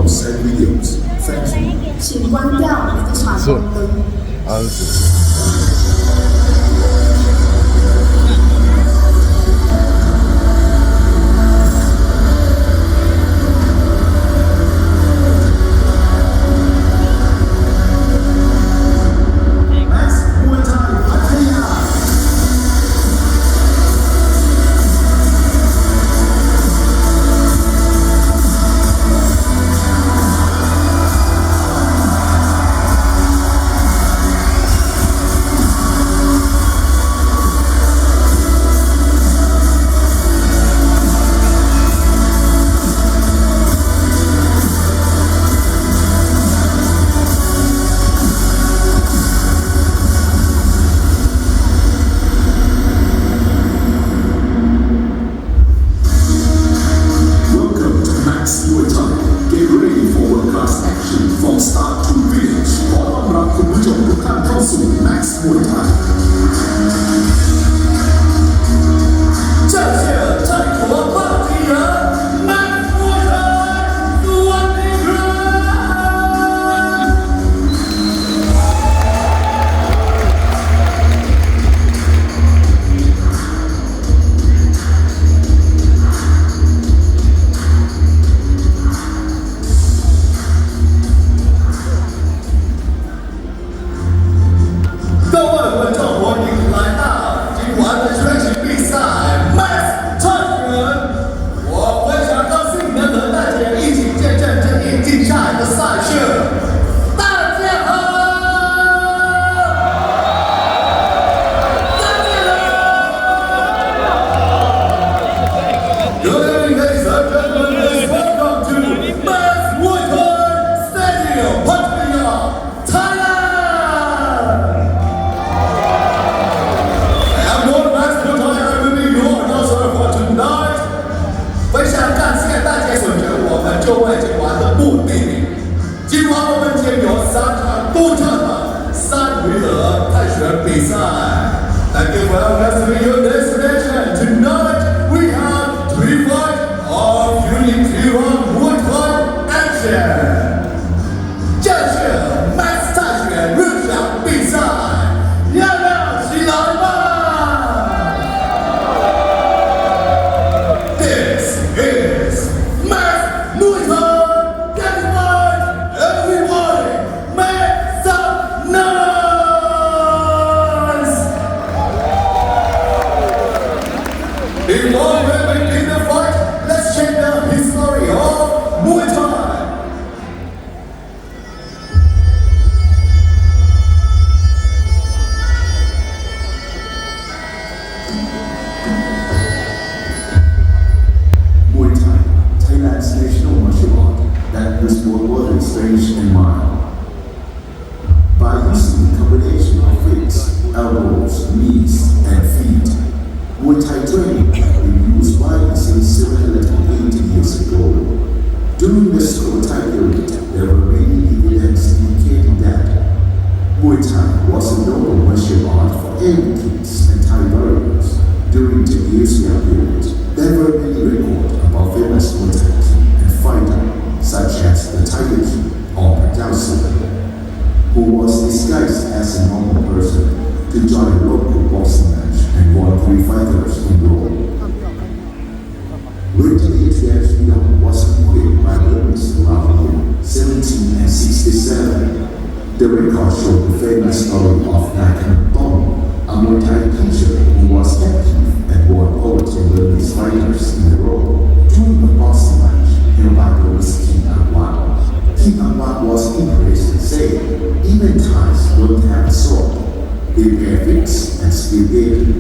photos and videos. Thank you. 请关掉你的闪光灯。Muay Thai. Get ready for world-class action from start to finish. ขอต้อนรับคุณผู้ชมทุกท่านเข้าสู่ Max Muay Thai 这是泰国本地人 Max Muay Thai สวัสดีครับ各位观众，欢迎来到今晚的拳击比赛 Max 泰人。我非常高兴能和大家一起见证这一精彩的赛事。大家好，大家好。Good evening, ladies and gentlemen. Welcome to Max Muay Thai Stadium, Pattaya, Thailand. I'm your Max Muay Thai. I will be your announcer for tonight. 非常感谢大家选择我们这位今晚的目的地。今晚我们将有3场独特的3回合泰拳比赛。Thank you for listening to your destination. Tonight we have 3 fights of unity round Muay Thai action. 这是 Max 泰拳日常比赛，要不要起来吧？This is Max Muay Thai. Get it right, everybody. Make some noise. Before we begin the fight, let's check the history of Muay Thai. Muay Thai, Thailand's national martial art that is both worthy, strange and mild. By using a combination of kicks, elbows, knees, and feet, Muay Thai training had been used widely since 780 years ago. During the school time period, there were many evidence indicating that Muay Thai was a noble martial art for any kings and Thai warriors. During the Asia period, there were many records about famous Muay Thai king and fighter, such as the Tiger King or Pattaya, who was disguised as a normal person to join a local boxing match and won 3 fighters in Rome. When the Asian freedom was completed by Burmese around the year 1767, the record showed the famous story of Willkommen, a Muay Thai teacher who was captive and won over 10 Burmese fighters in a row during a boxing match held by Burmese King Angwan. King Angwan was impressed and said, even Thais don't have a sword. They wear wigs and speak daily.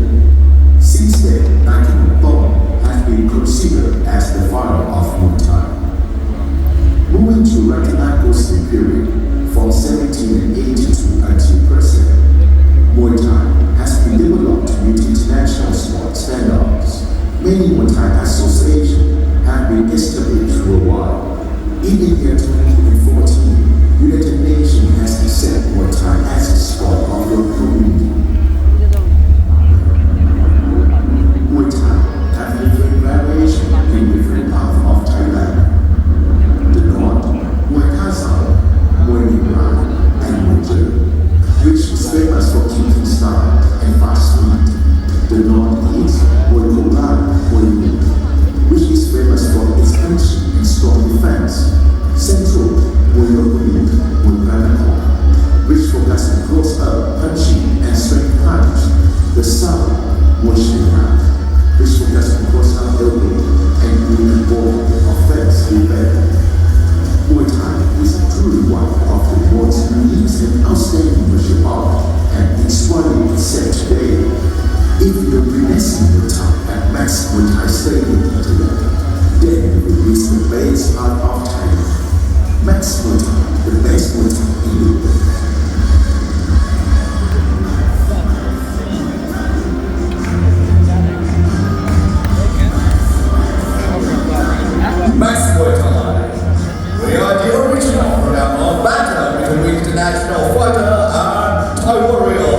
Since then, Willkommen has been considered as the father of Muay Thai. Moving to Rattanakosin period from 1782 until present, Muay Thai has been developed to meet international sport standards. Many Muay Thai associations have been established worldwide. In the year 2014, United Nations has accepted Muay Thai as a sport of the community. Muay Thai have different variations in different parts of Thailand. The north, not open and we involve offense defense. Muay Thai is truly one of the most unique and outstanding martial art, and it's widely accepted today. If you're witnessing Muay Thai at Maxmuaythai Stadium in Thailand, then you will reach the best part of Thailand. Maxmuaythai, the best Muay Thai in the world. Maxmuaythai. We are the original program of battle between international fighter and Thai warrior.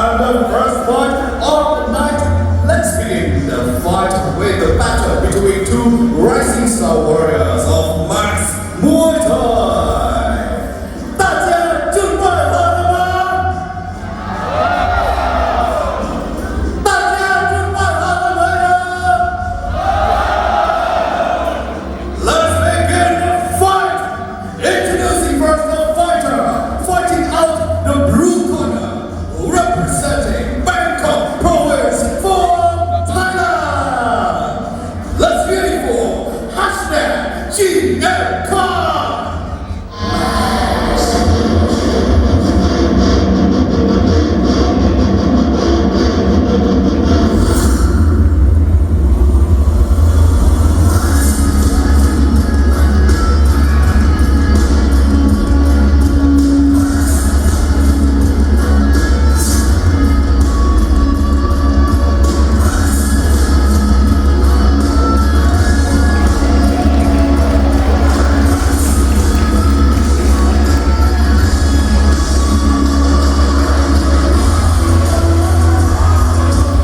And the first fight of the night, let's begin the fight with the battle between two rising star warriors of Maxmuaythai. 大家准备好了吗？大家准备好了没有？ Let's begin the fight! Introducing first the fighter, fighting out the blue corner, representing Bangkok province for Thailand. Let's hear it for hashtag genialen.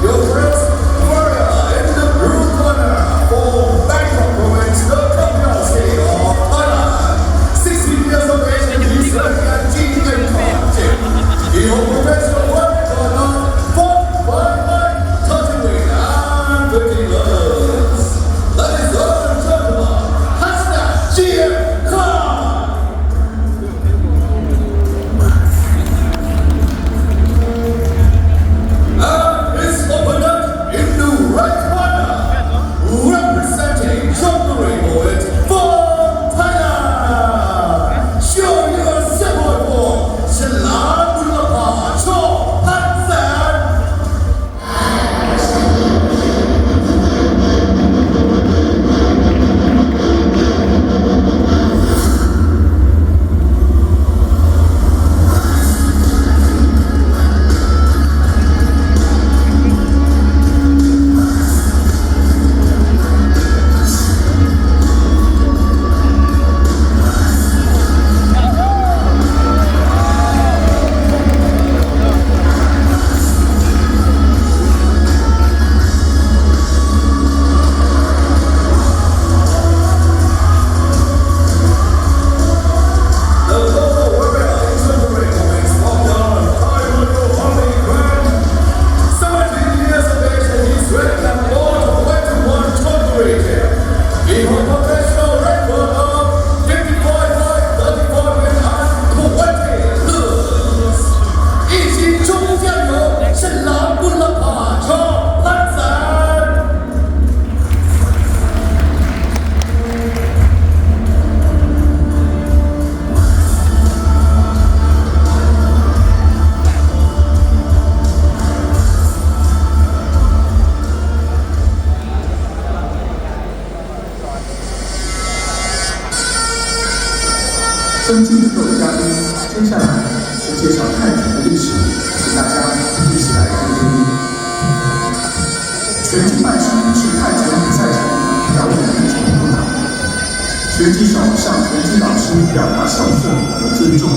Your first warrior in the blue corner for Bangkok province, the capital city of Thailand. 16 years of age and he's serving at genialen gym. He holds professional world record of 45 touching and 50 loads. Ladies and gentlemen, hashtag genialen. And his opponent in the right corner, representing Chongqing province for Thailand. Show your support for Chalam Bulapa Cho Hansan. 尊敬的各位嘉宾，接下来是介绍泰拳的历史，请大家一起来听听。拳击拜师是泰拳比赛中表演的一种舞蹈，拳击手向拳击老师表达孝顺和尊重，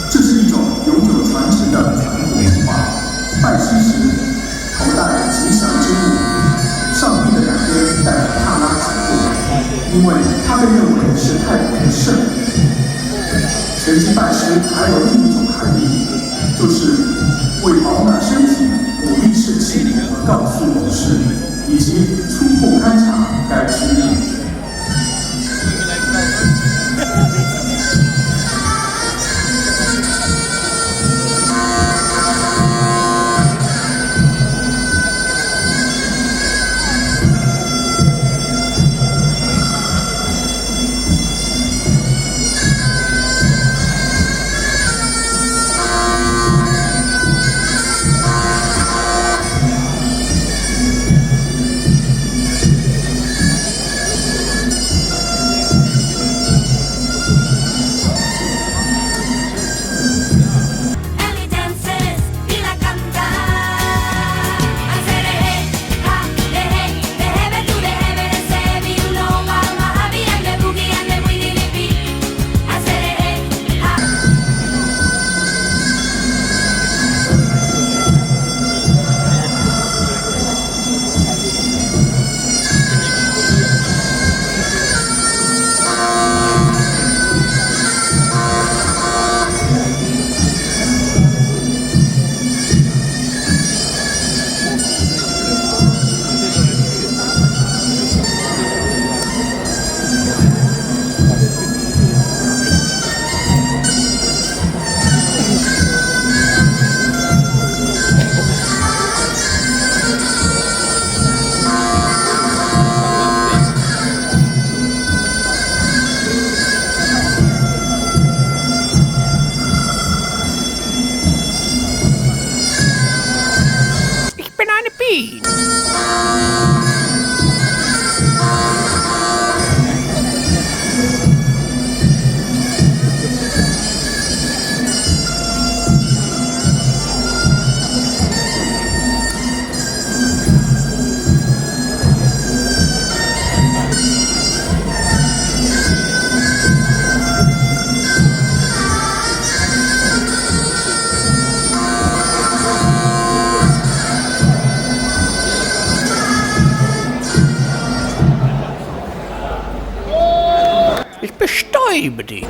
这是一种永久传承的传统文化。拜师时，头戴吉祥之物，上臂的两边带着帕拉指腹，因为它被认为是泰国的圣物。拳击拜师还有另一种含义，就是为饱满身体、鼓励士气和告诉勇士，以及突破勘察该区域。vibe ดิ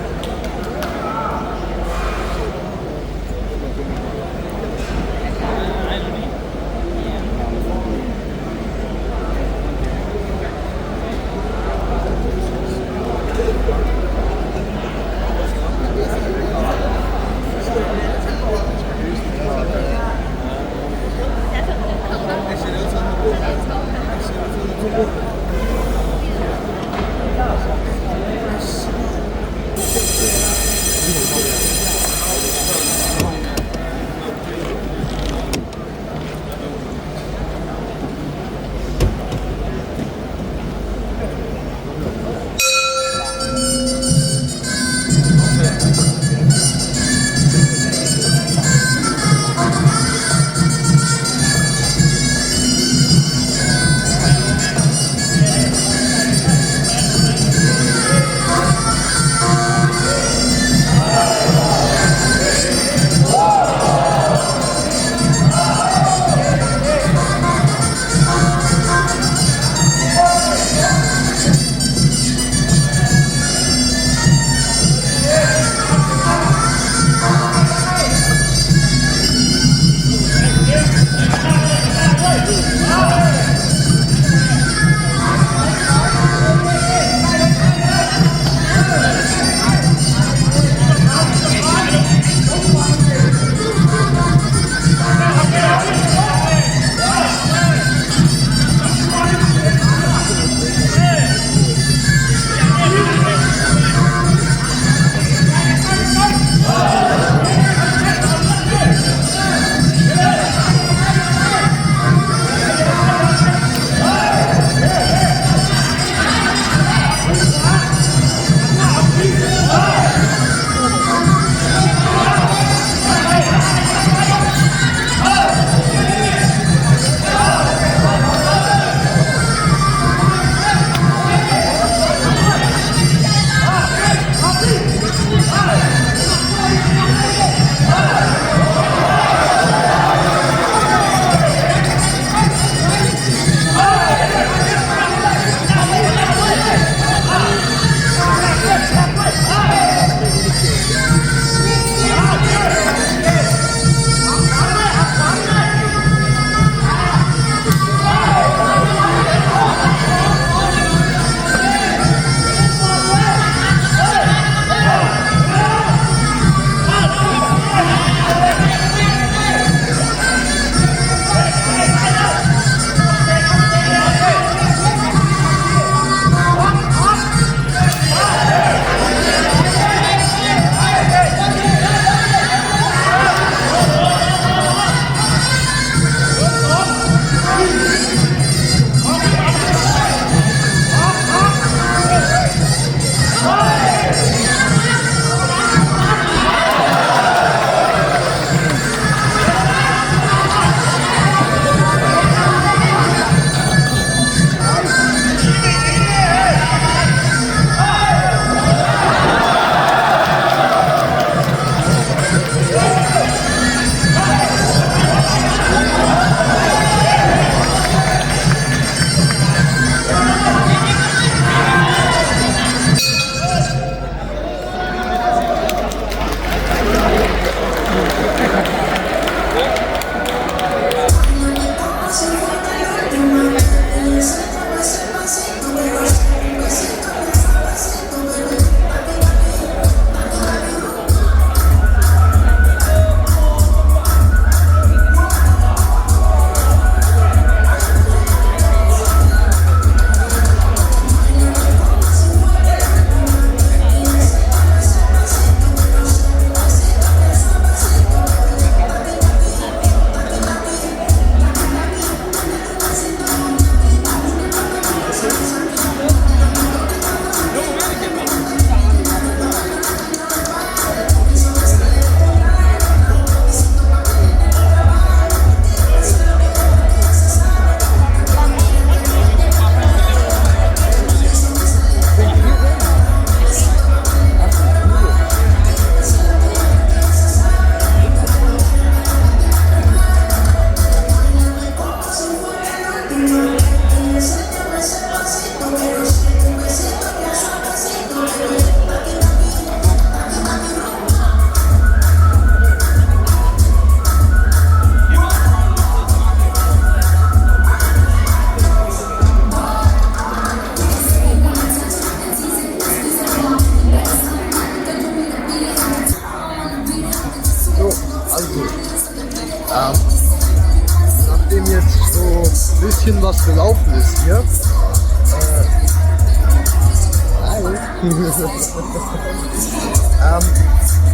bisschen was gelaufen ist hier.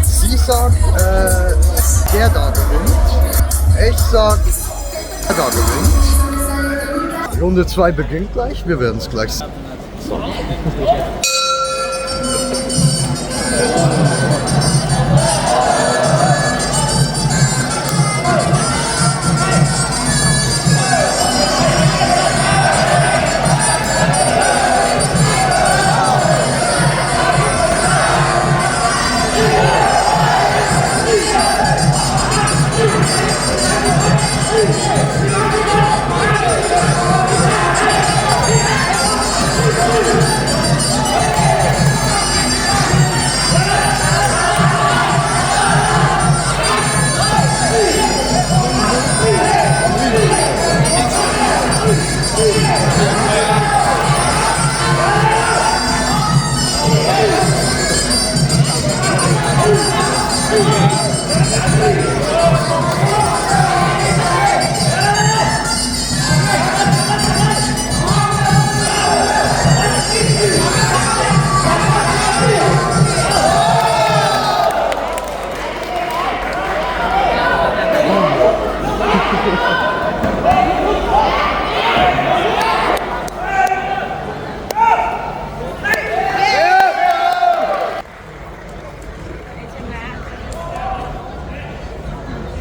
Sie sagt, der da gewinnt. Ich sag, der da gewinnt. Runde 2 beginnt gleich, wir werden es gleich sehen. So.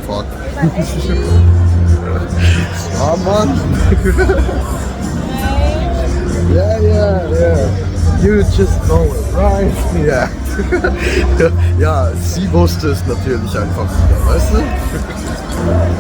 Fuck. Oh Mann. Yeah. You just know it, right? Yeah. Ja, sie wusste es natürlich einfach wieder, weißt du?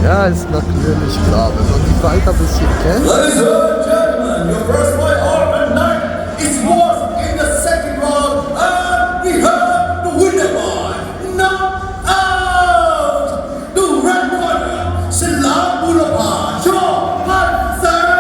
Ja, ist natürlich klar, wenn man die Fight ein bisschen kennt. Ladies and gentlemen, your first fight of the night is was in the second round, and we have the winner by knockout. The red corner, Silat Bulapa, Shaw Hansen.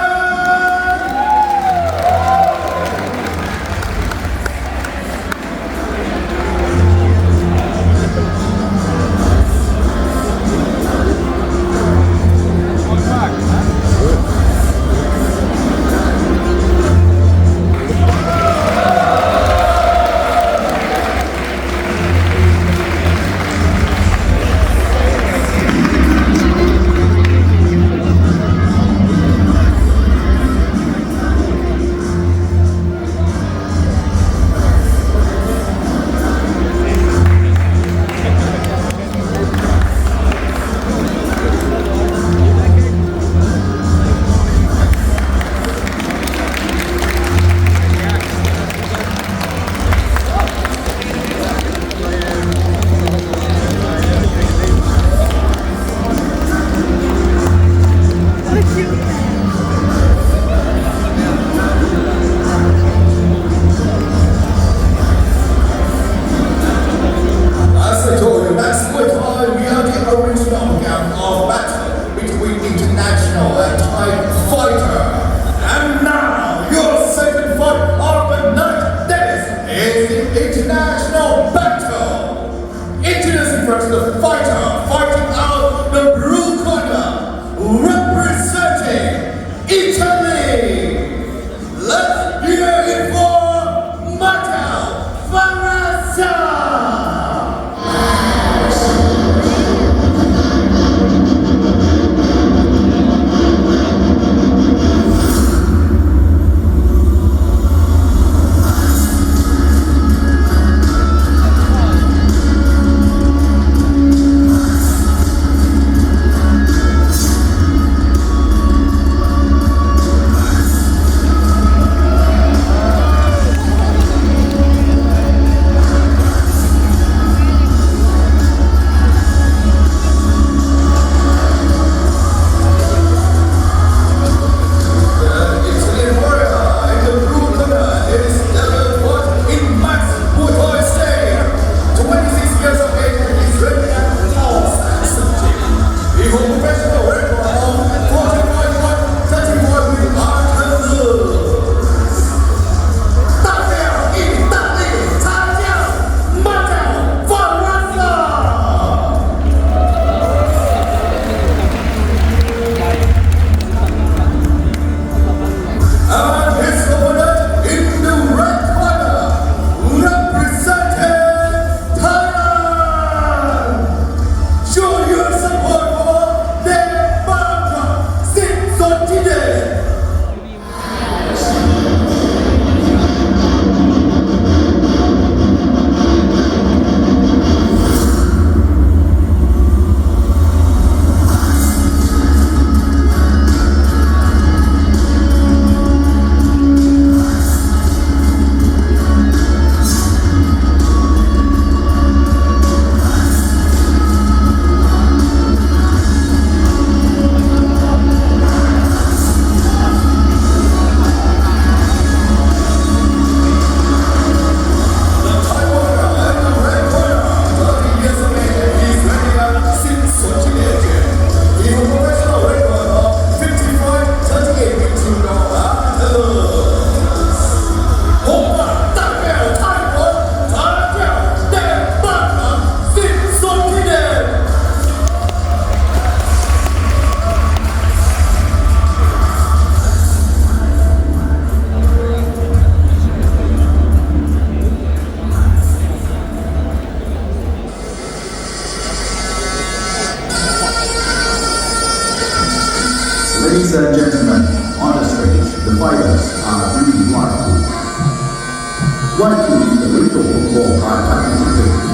What is the ritual for our participants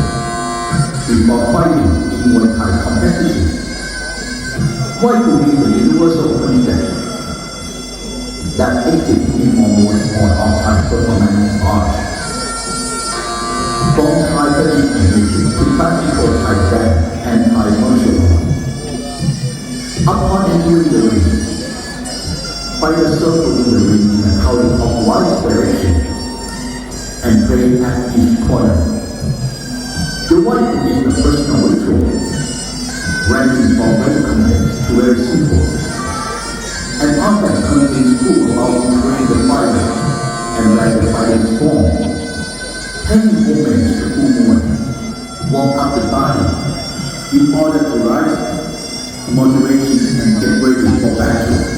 before fighting in Muay Thai competition? What is the universal concept that exists in almost all of Thai performance art? From Thai traditional music to classical Thai dance and Thai martial arts. Upon entering the ring, fighters circle in the ring in a column of one direction and pray at each corner. The white is the personal ritual, ranging from very complex to very simple, and often contains full about train the fighter and let the fighters form. Paying homage to full moon, warm up the body in order to rise, moderation and get ready for battle.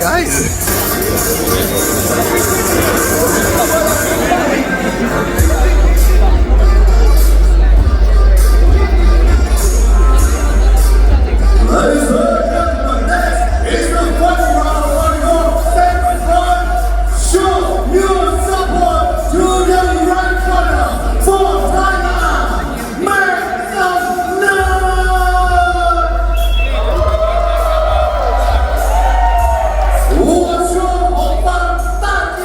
geil. Ladies and gentlemen, next is the first round for your second round. Show your support to the right corner for Thailand. Make some noise! 我说我放大姐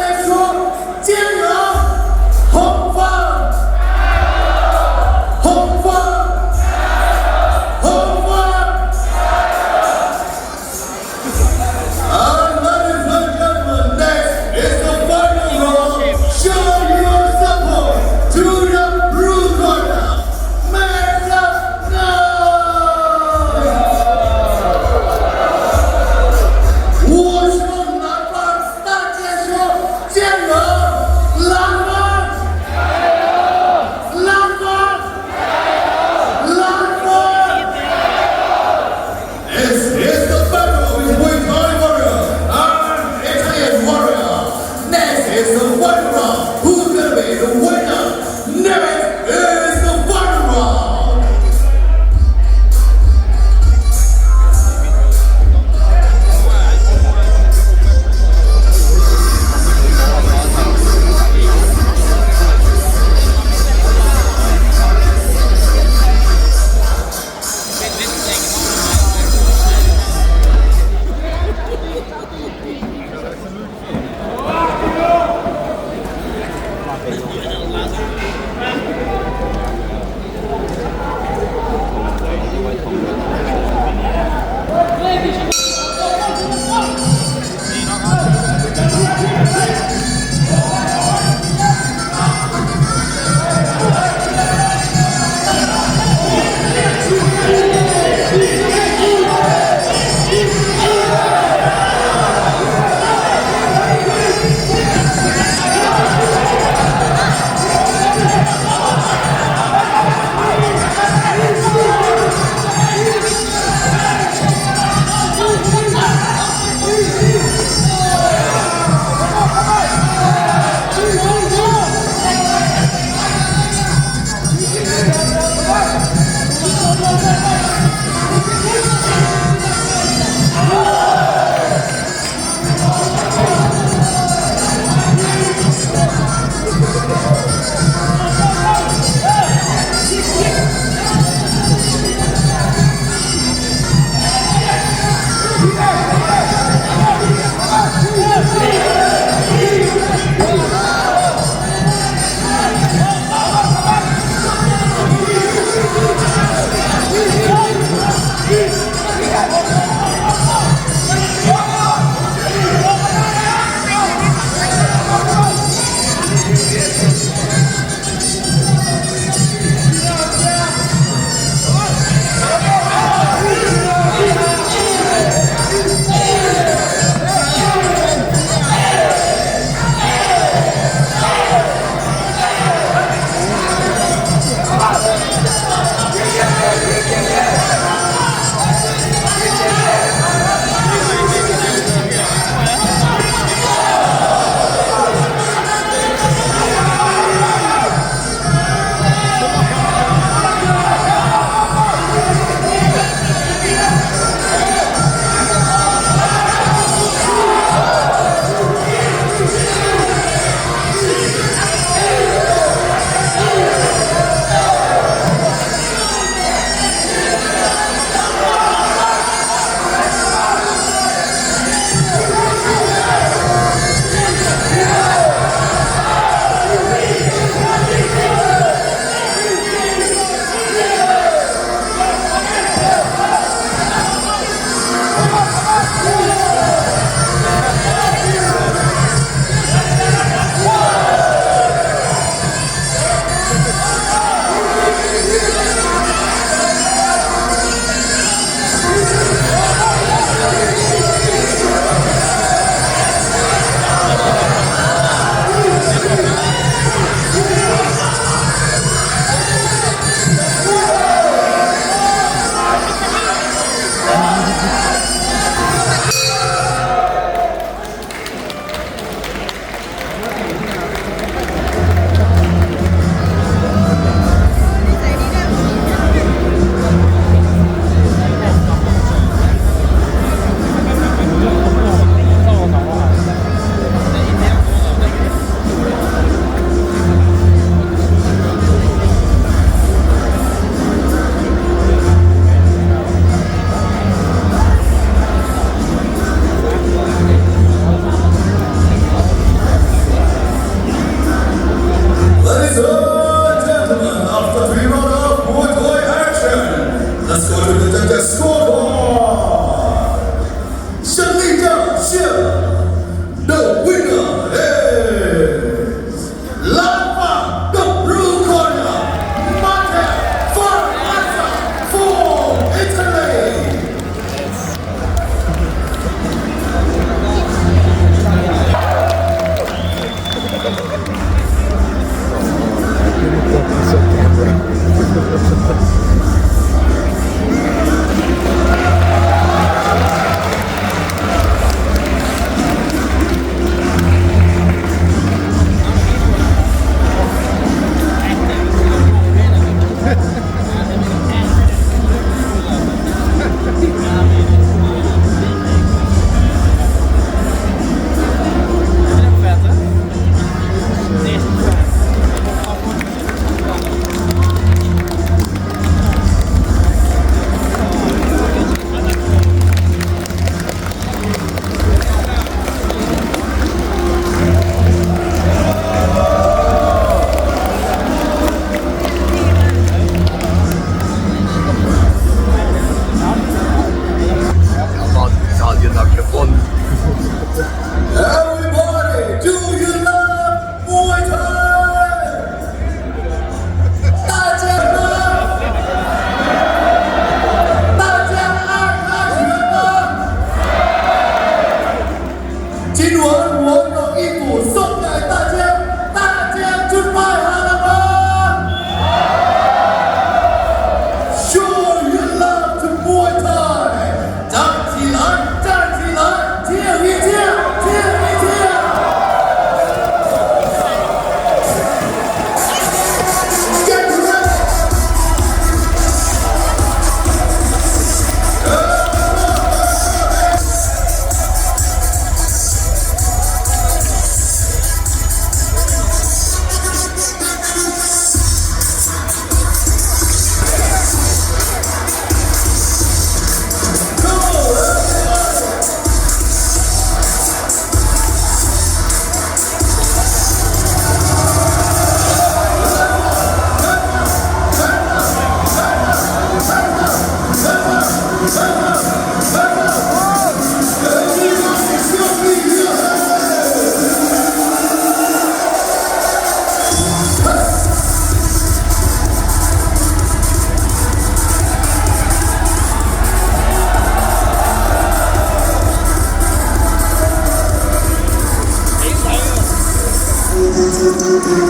Everybody!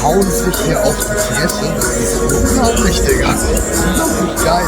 hauen sich hier auf die Fresse. Das ist unglaublich, Digga. Unglaublich geil.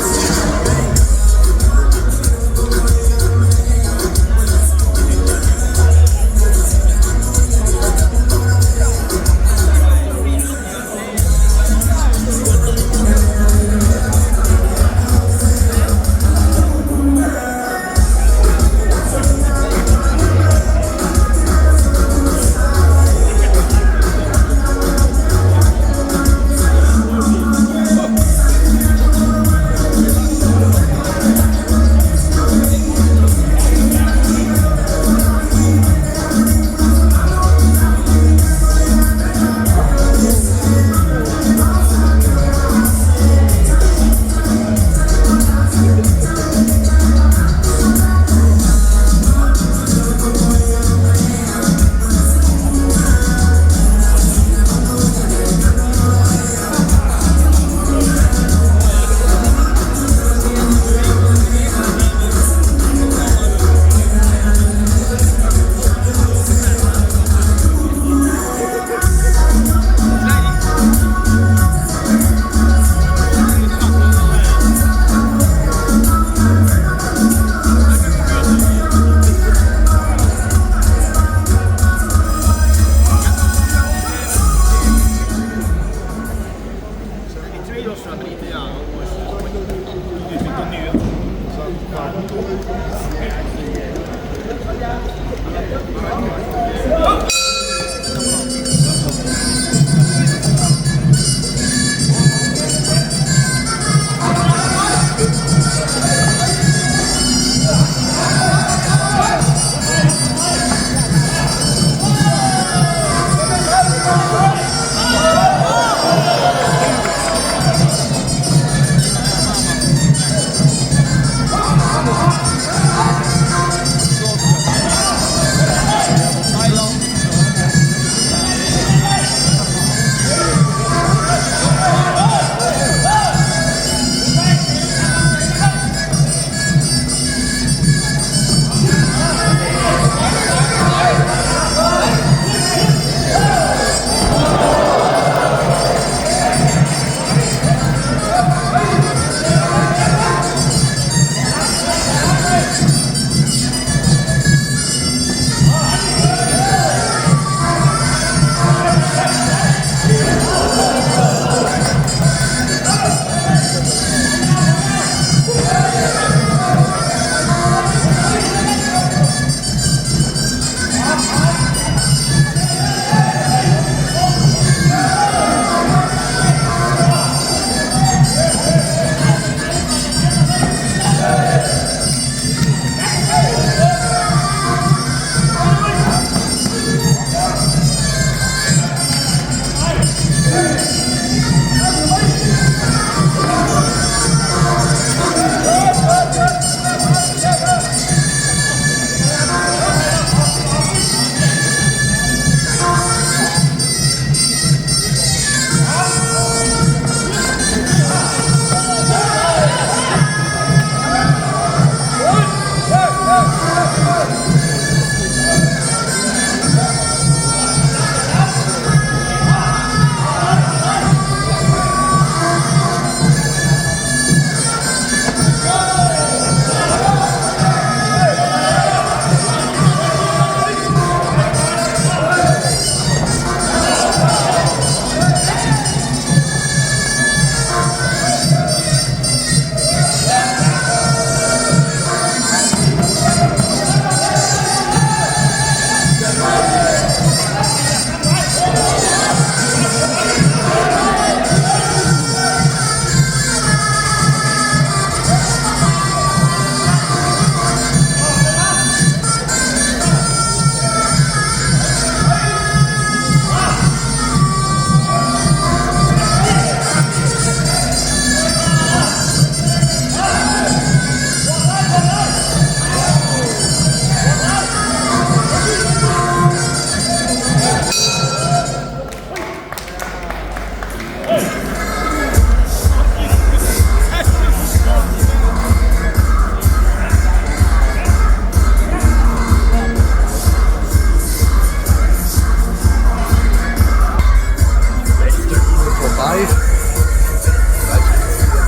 Vielleicht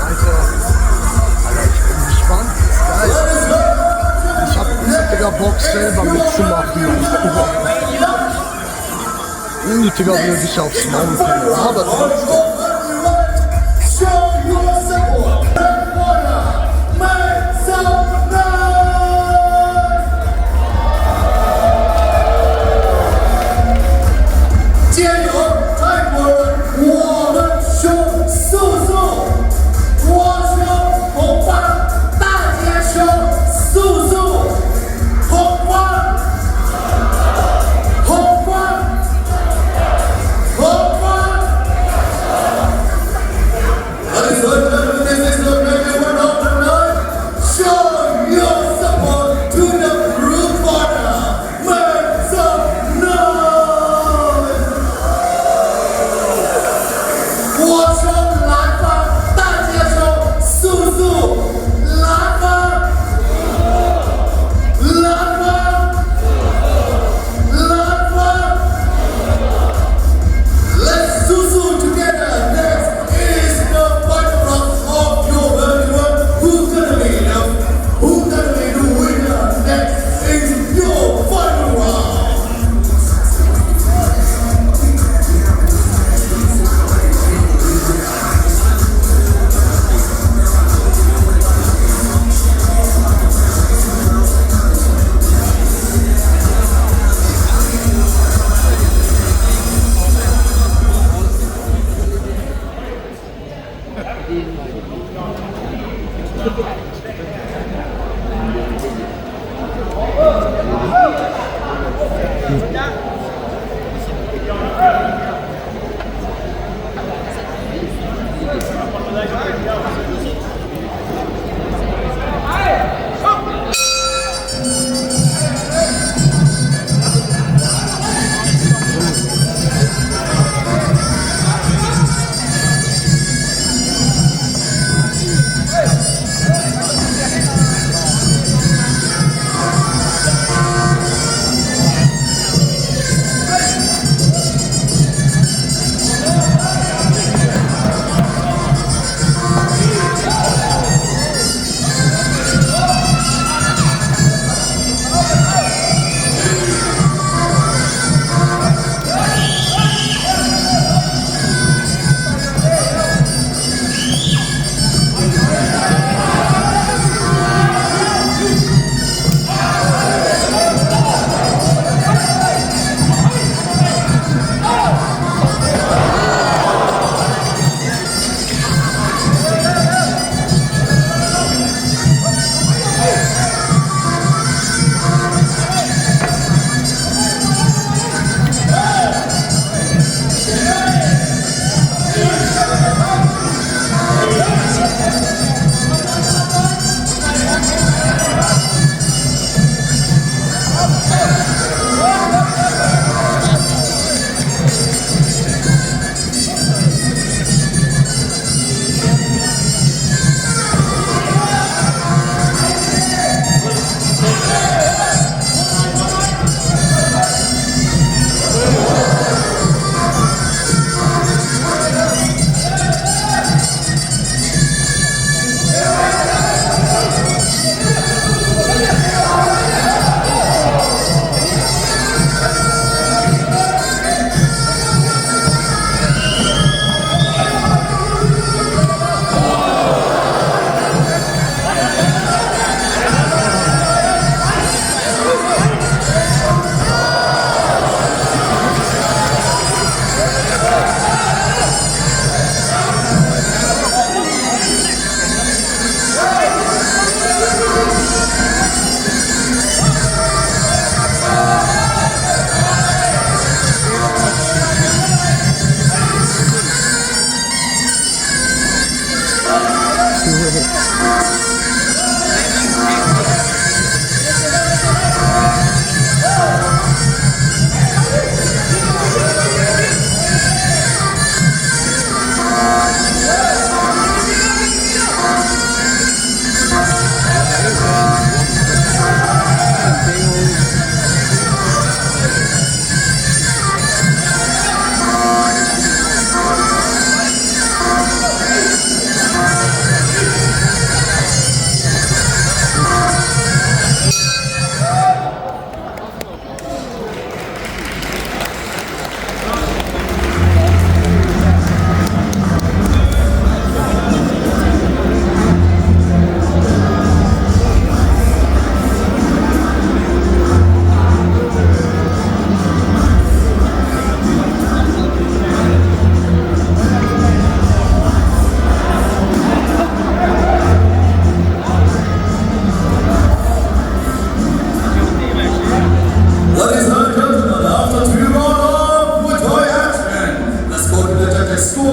weiter. Aber ich bin gespannt. Das ist geil. Ich hab richtiger Bock selber mitzumachen. Unnötiger würde ich aufs Maul kriegen. Aber trotzdem.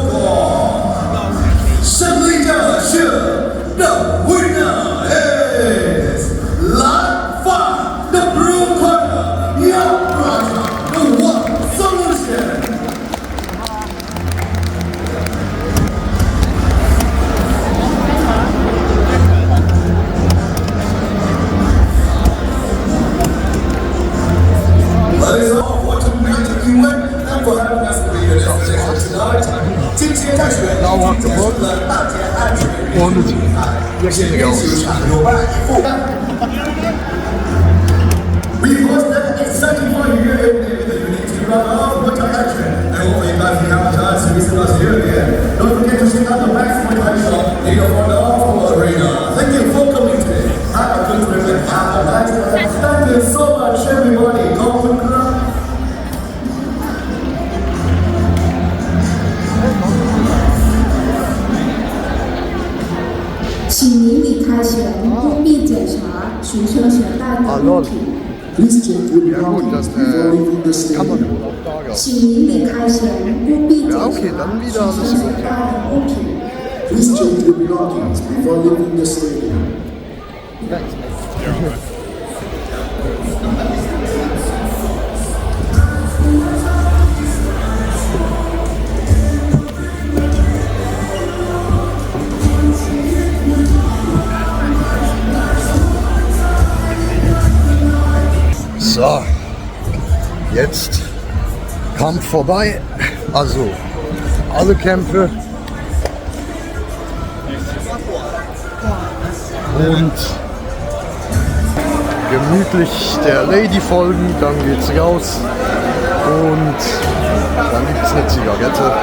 score. 胜利者是 the winner is Light Fight, the blue corner, your brother, the one solution. 今天战选老王怎么了？大家安全运动平台，前面球场有伴一副。We host an exciting fight here every day with a unique team of Muay Thai action. And hopefully you guys can have a chance to visit us here again. Don't forget to check out the Maxmuay Thai shop in the front of the arena. Thank you for coming today. Have a good trip and have a nice time. Thank you so much, everybody. ขอบคุณครับ 请您离开前务必检查随车携带的物品。 Please check your Ja gut, das belongings before leaving the kann man stadium. wohl auch da gehen. 请您离开前务必检 Ja, okay, 查 dann 随 wieder 车 alles 携 gut. 带的物品。 Please check your belongings before leaving the stadium. So, jetzt Kampf vorbei, also alle Kämpfe und gemütlich der Lady folgen, dann geht's raus und dann gibt's eine Zigarette.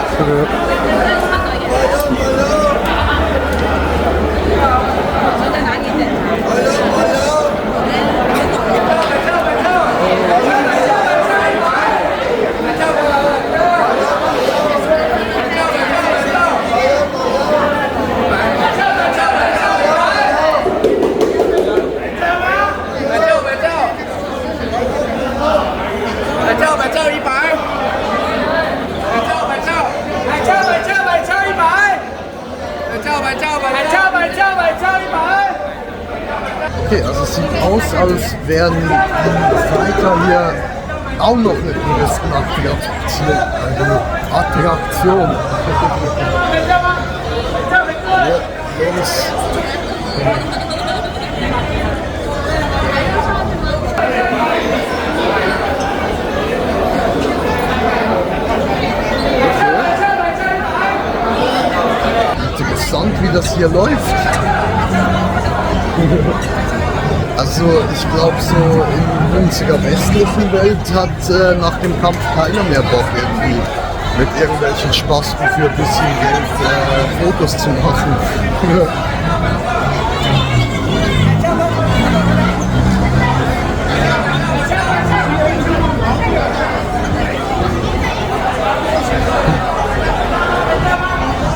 Okay, also es sieht aus, als wären die Fighter hier auch noch eine Touristenattraktion. Hier, los. Interessant, wie das hier läuft. Also ich glaube so in unserer westlichen Welt hat nach dem Kampf keiner mehr Bock irgendwie mit irgendwelchen Spasten für ein bisschen Geld Fotos zu machen.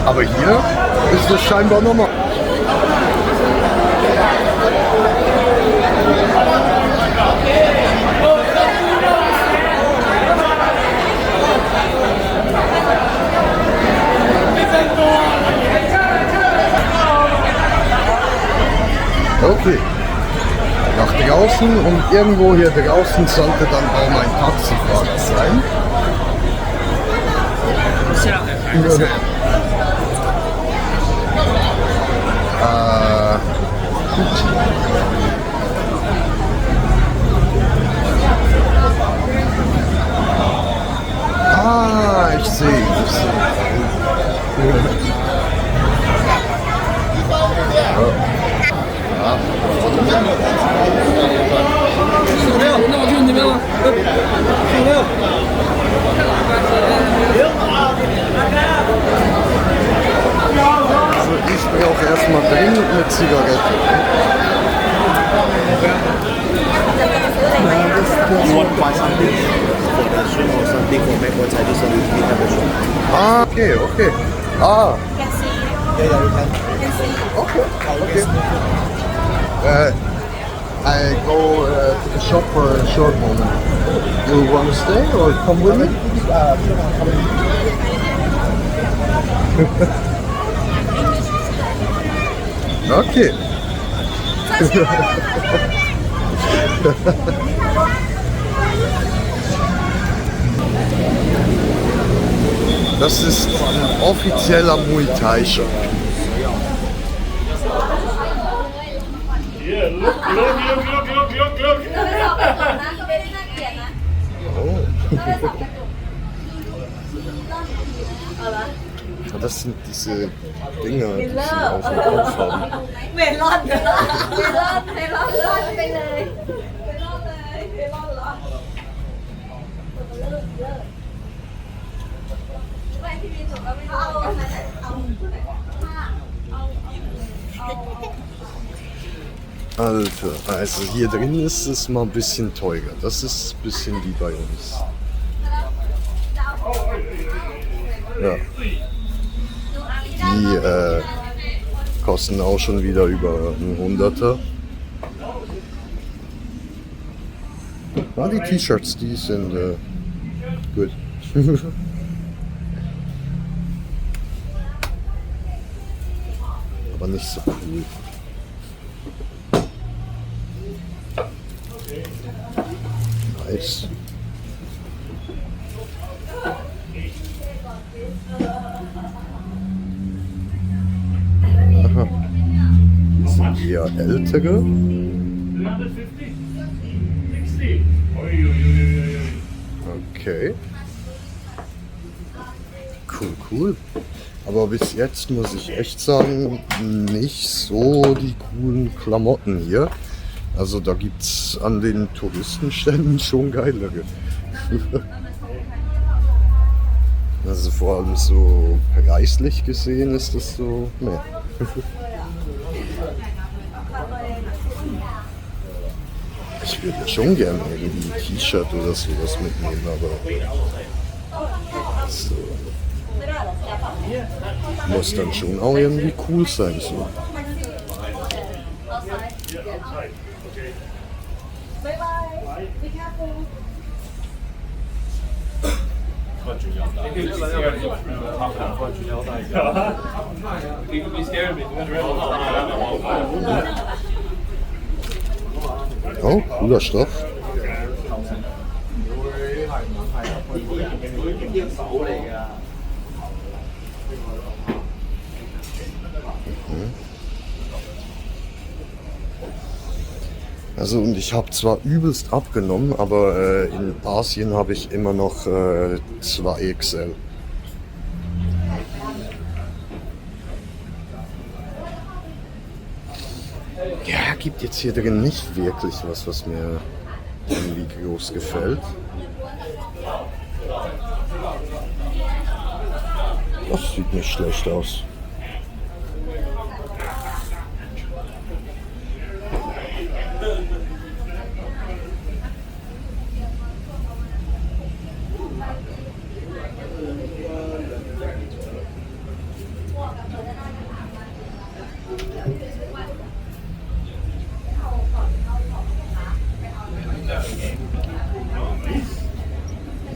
Aber hier ist es scheinbar normal. Okay, nach draußen und irgendwo hier draußen sollte dann auch mein Taxifahrer sein. Ich sehe. Also ich brauche erstmal dringend eine Zigarette. You want to buy something for the shrimp or something for Muay Thai, so we have a shop. Ah, okay. Ah, Yeah, you can. okay. I go to the shop for a short moment. You want to stay or come with me? Okay. Das ist ein offizieller Muay Thai Shop. Oh. Das sind diese Dinger, die sie auf dem Kopf haben. เมลอนเมลอนเมลอนไปเลยเมลอนเลยเมลอนเหรอไม่พี่บินถูกก็ไม่เอาAlter, also hier drin ist es mal ein bisschen teurer. Das ist ein bisschen wie bei uns. Ja. Die kosten auch schon wieder über einen Hunderter. Ah, die T-Shirts, die sind gut. Aber nicht so cool. Nice. Aha. Das sind eher ältere. Okay. Cool. Aber bis jetzt muss ich echt sagen, nicht so die coolen Klamotten hier. Also da gibt's an den Touristenständen schon geilere. Also vor allem so preislich gesehen ist das so, ne. Ich würde schon gerne irgendwie ein T-Shirt oder sowas mitnehmen, aber so. Muss dann schon auch irgendwie cool sein so. Oh, cooler Stoff. Also und ich habe zwar übelst abgenommen, aber in Asien habe ich immer noch 2XL. Ja, gibt jetzt hier drin nicht wirklich was mir irgendwie groß gefällt. Das sieht nicht schlecht aus.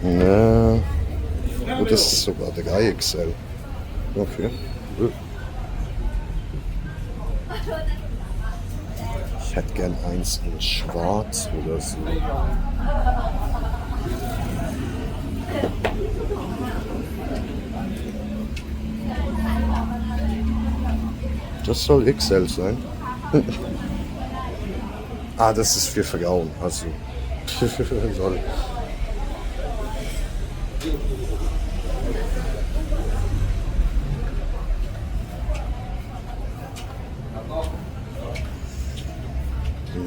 Ja, oh, das ist sogar 3XL. Okay. Ich hätte gern eins in schwarz oder so. Das soll XL sein. Ah, das ist für Frauen, also soll.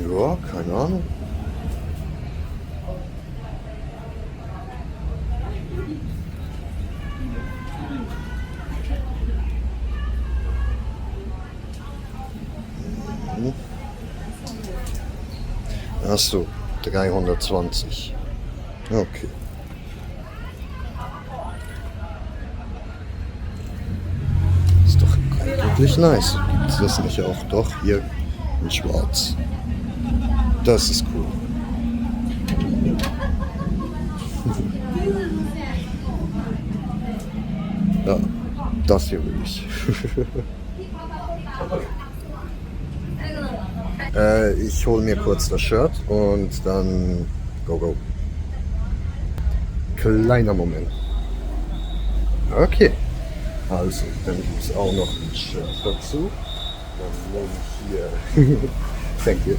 Ja, keine Ahnung. Achso, 320. Okay. Ist doch eigentlich nice. Gibt es das nicht auch? Doch, hier in schwarz. Das ist cool. Ja, das hier will ich. Ich hole mir kurz das Shirt und dann go. Kleiner Moment. Okay. Also, dann gibt es auch noch ein Shirt dazu. Dann nehme ich hier. Thank you.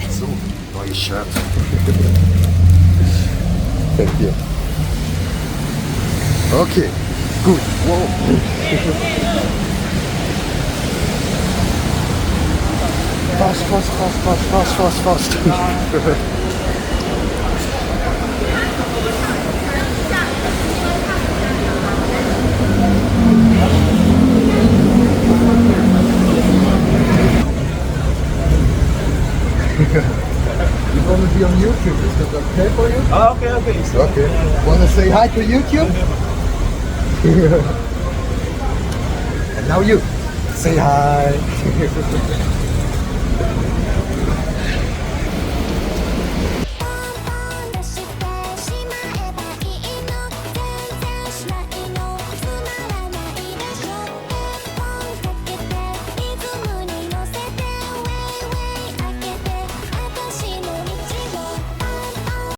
So, neues Shirt. Thank you. Okay, gut. Wow. Fast. You want to be on YouTube? Is that okay for you? Oh, okay. Okay. Want to say hi to YouTube? And now you. Say hi.